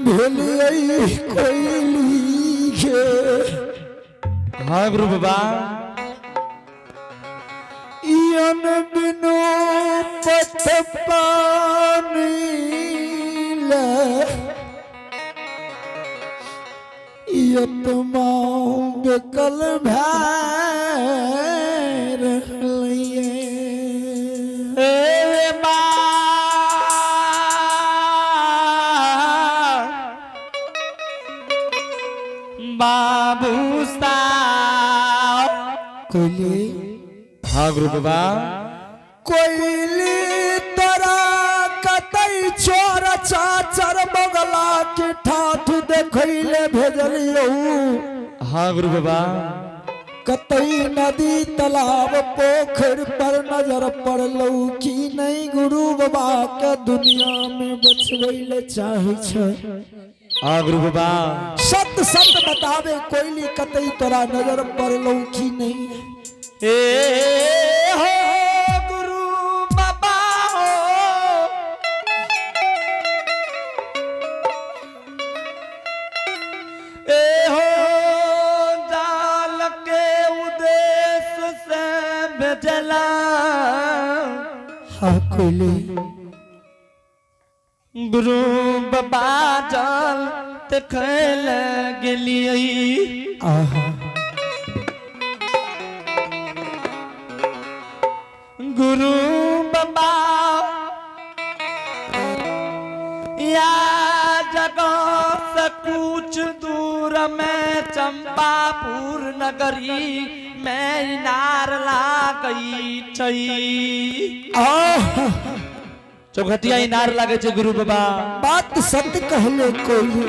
भेलियै कोइली के। हाँ गुरु बाबा। इयन बिनु पथ पानी ले यतमा बेकल भै रहलैये। ए बा बाबू साहब। कोइली। हाँ गुरु बाबा। कोइली, तोरा कतई चोर चाचर बगला के ठाठ देखैले भेजलियौ। हाँ गुरु बाबा। कतई नदी तालाब पोखर पर नजर पड़लौ कि नहीं? गुरु बाबा के दुनिया में बचबै ले चाहे छै। हाँ गुरु बाबा। सत सत बतावे कोइली, कतई तोरा नजर पड़लौ कि नहीं? ए हो गुरु बाबा हो, ए हो जाल के उद्देश्य से भेजला। हाँ कोइली। गुरु बाबा, जाल देखै ले गेलियै। आहा। गुरु बाबा, या जगह से कुछ दूर में चंपापुर नगरी में इनार लागई छै। आहा। चौखटिया इनार लागे छै गुरु बाबा। बात सत्य कहले कोइली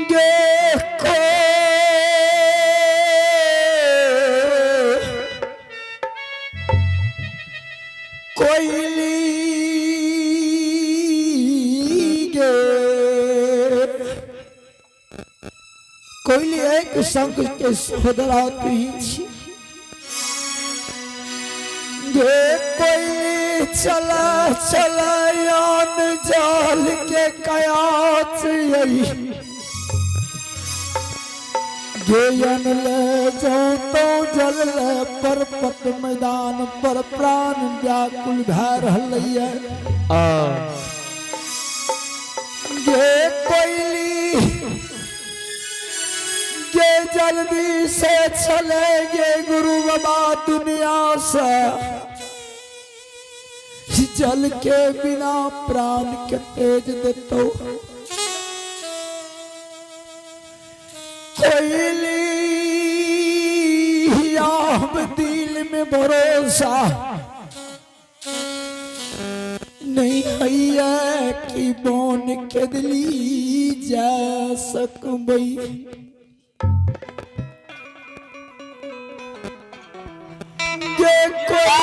गे। को कोइली गे, कोइली, एक संग के सहोदरा तुही छी गे। कोइली, चला चला यान जाल के कयाच यही गेयन ले जाऊं तो जल ले पर्वत मैदान पर प्राण व्याकुल भै रहलैये। आ गे कोइली गे, जल्दी से चले गे गुरु बाबा दुनिया से, जल के बिना प्राण के तेज देतो। कोइली, आम दिल में भरोसा नहीं है कि बोन के दिली जा सकबई। गे कोई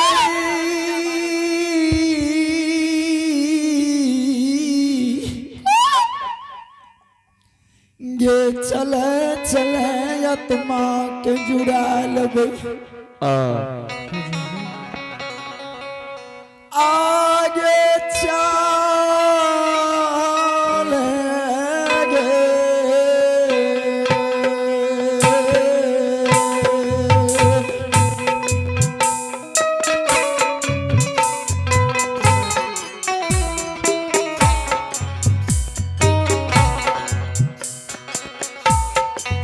गे, चले चले आत्मा के जुड़ा लेबै। आ आगे चल गे।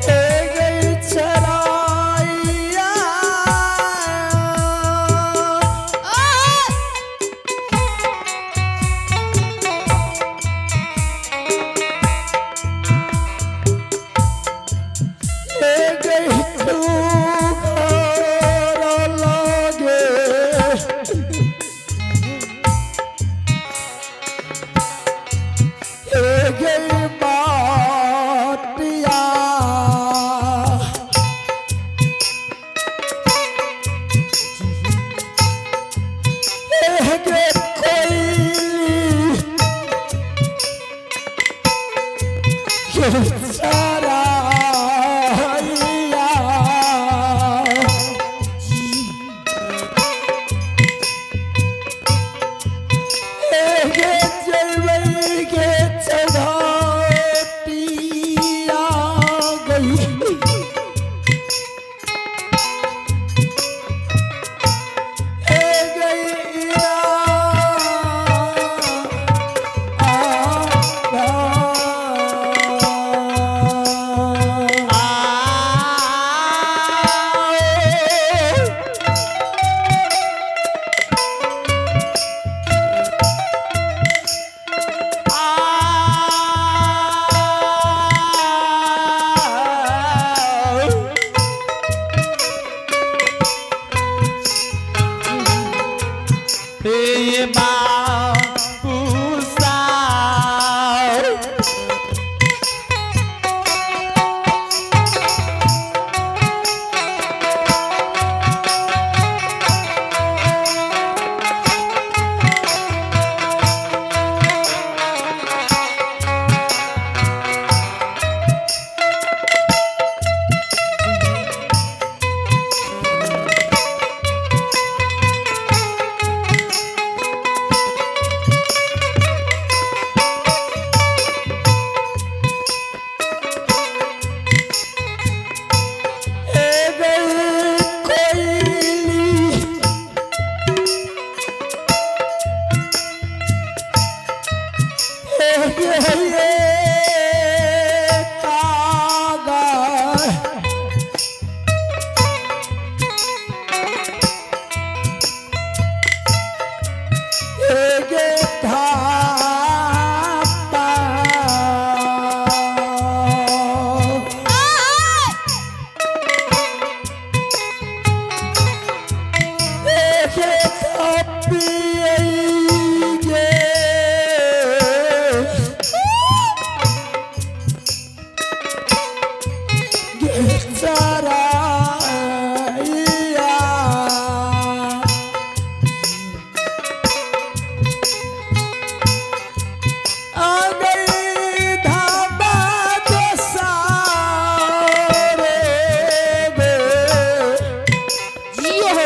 ए गई चराइया। हे बाबू साहब। ए गई कोयली ए ये कागा ए गे धापा। जियो हो।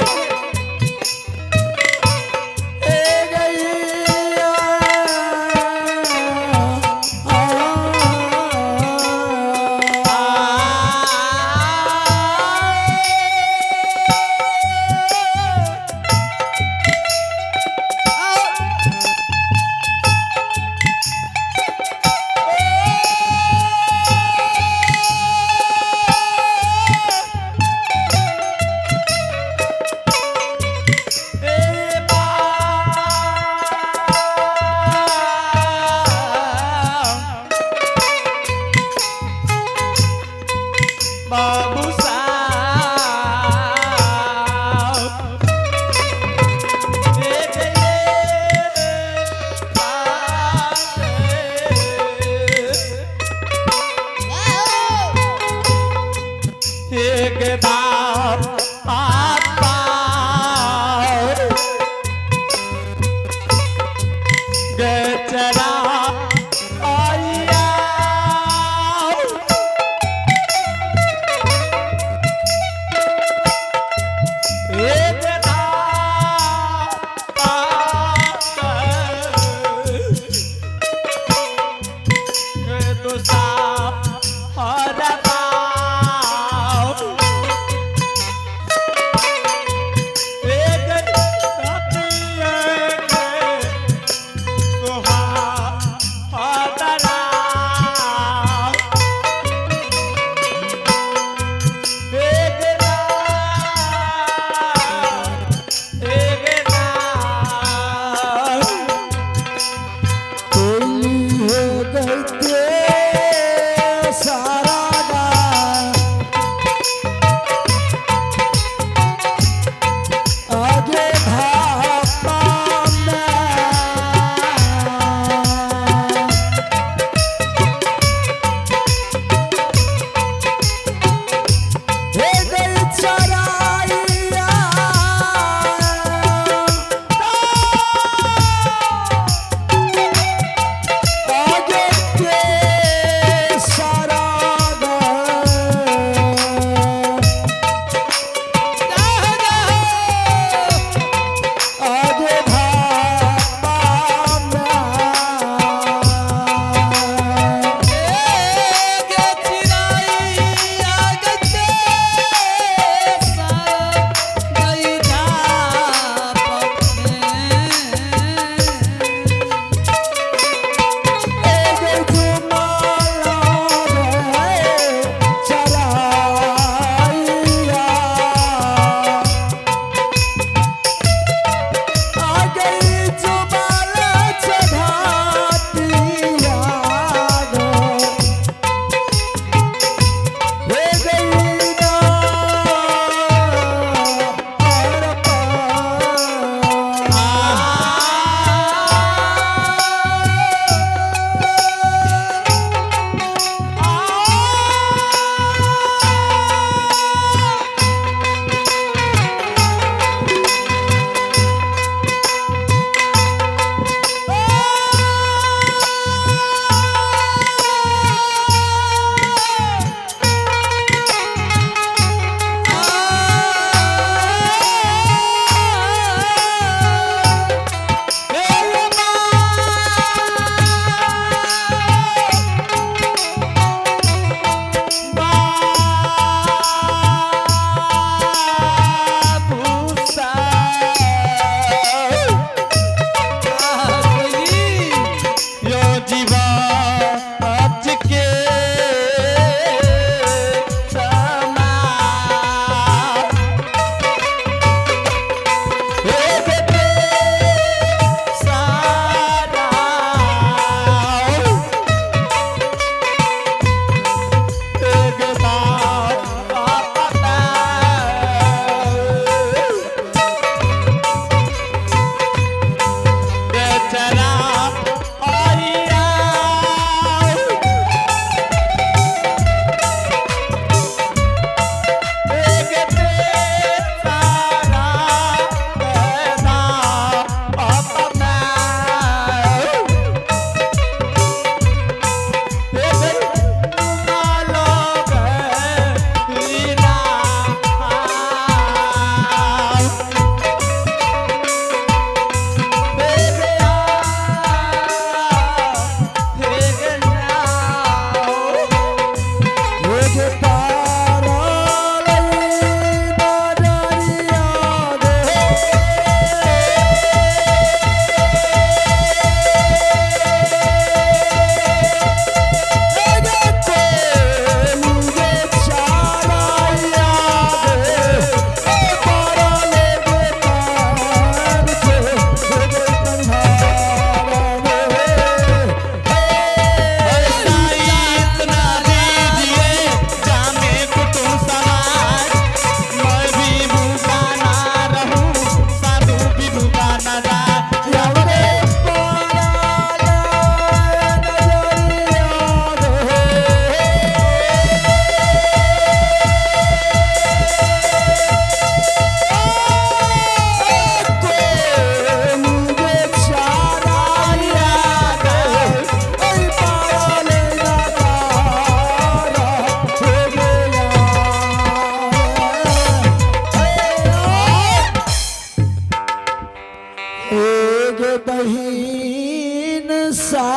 एक बहिन सा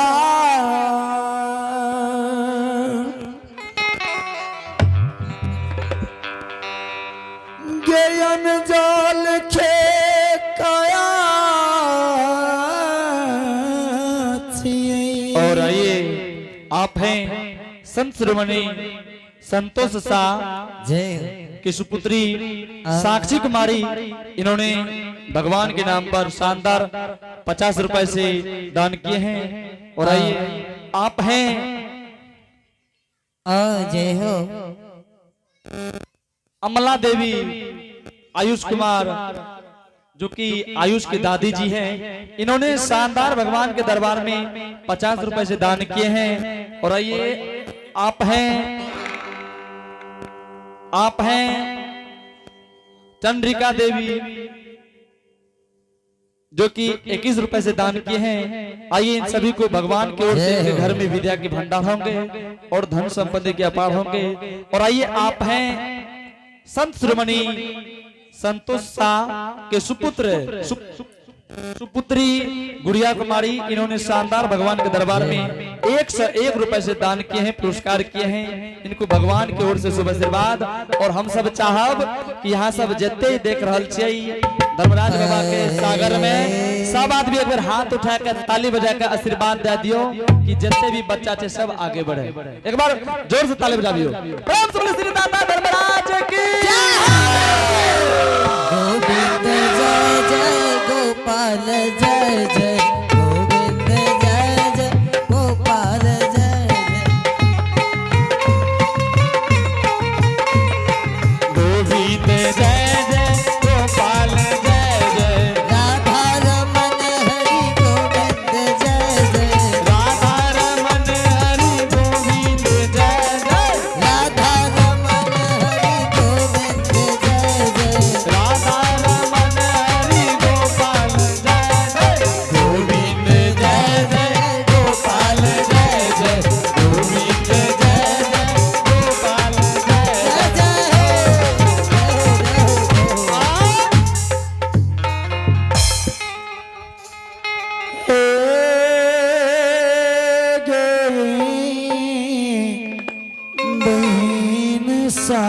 ज्ञान जल खे कया छियै। और आइए आप हैं संत श्रोमणी संतोष शाह जय हो। की सुपुत्री साक्षी कुमारी, इन्होंने भगवान के नाम पर शानदार 50 रुपए से दान किए हैं। और आइए आप हैं आ जय हो। अमला देवी आयुष कुमार, जो कि आयुष के दादी जी हैं, इन्होंने शानदार भगवान के दरबार में 50 रुपए से दान किए हैं। और आइए आप हैं चंद्रिका देवी, जो कि 21 रुपए से दान किए हैं। आइए इन सभी को भगवान की ओर से इनके घर में विद्या के भंडार होंगे और धन संपत्ति के अपार होंगे। और आइए आप हैं संत श्रोमणी संतोष शाह के सुपुत्र सुपुत्री गुड़िया कुमारी, इन्होंने शानदार भगवान के दरबार में 101 रुपए से दान किए हैं, पुरस्कार किए हैं। इनको भगवान की ओर से शुभ आशीर्वाद। और हम सब चाहब कि यहाँ सब जते ही देख रहल छियै धर्मराज बाबा के सागर में सब आदमी एक बार हाथ उठा के ताली बजा के आशीर्वाद दे दियो कि जते भी बच्चा छे सब आगे बढ़े। एक बार जोर से ताली बजा दियो। प्रेम से बोलो श्री दाता धर्मराज की। गोविंद जय जय गोपाल जय जय, गोविंद जय जय गोपाल जय जय। गोविंद जय जय गोपाल जय जय, राधा रमन हरि गोविंद जय जय, राधा रमन हरि गोविंद जय जय, राधा रमन हरि गोविंद जय जय, राधा रमन हरि गोपाल जय जय, गोविंद जय जय गोपाल जय जय, गोविंद जय जय गोपाल जय जय जय हो, जय हो, जय हो, जय हो। बहिन सा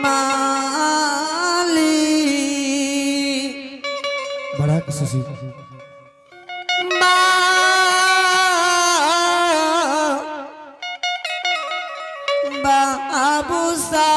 माली बड़ा खुशी बाबू सा।